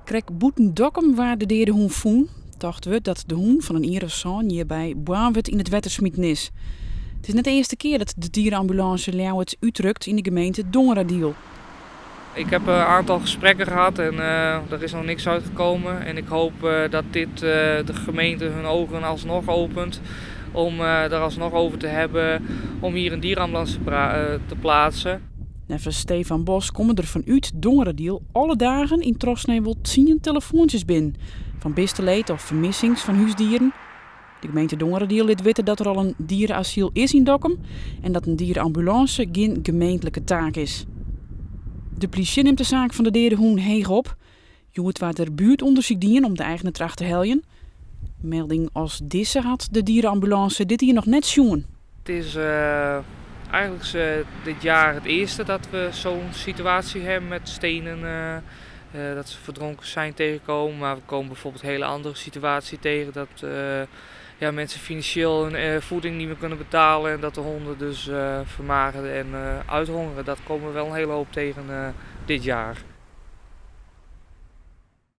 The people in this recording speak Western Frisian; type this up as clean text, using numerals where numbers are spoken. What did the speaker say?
Krekt bûten Dokkum waard de deade hûn fûn. Tocht wurdt dat de hûn fan in jier of sân hjir by Boarnwert yn it wetter smiten is. It is net de earste kear dat de dierenambulance Ljouwert útrukt yn de gemeente Dongeradiel. Ik heb een aantal gesprekken gehad en er is nog niks uitgekomen. En ik hoop dat dit de gemeente hun ogen alsnog opent om er alsnog over te hebben om hier een dierenambulance te plaatsen. Neffens Stefan Bos komme der fanút Dongeradiel alle dagen yn trochsneed wol 10 telefoantsjes binnen fan bisteleed of fermissings fan húsdieren. De gemeente Dongeradiel lit witte dat der al in dierenasyl is yn Dokkum en dat in dierenambulance gjin gemeentlike taak is. De plysje nimt de saak fan de deade hûn heech op. Hjoed waard der buertûndersyk dien om de eigner te achterheljen. Melding as dizze hat de dierenambulance dit jier noch net sjoen. Het is eigenlijk dit jaar het eerste dat we zo'n situatie hebben met stenen, dat ze verdronken zijn tegenkomen. Maar we komen bijvoorbeeld hele andere situatie tegen dat ja, mensen financieel hun voeding niet meer kunnen betalen en dat de honden dus vermageren en uithongeren. Dat komen we wel een hele hoop tegen dit jaar.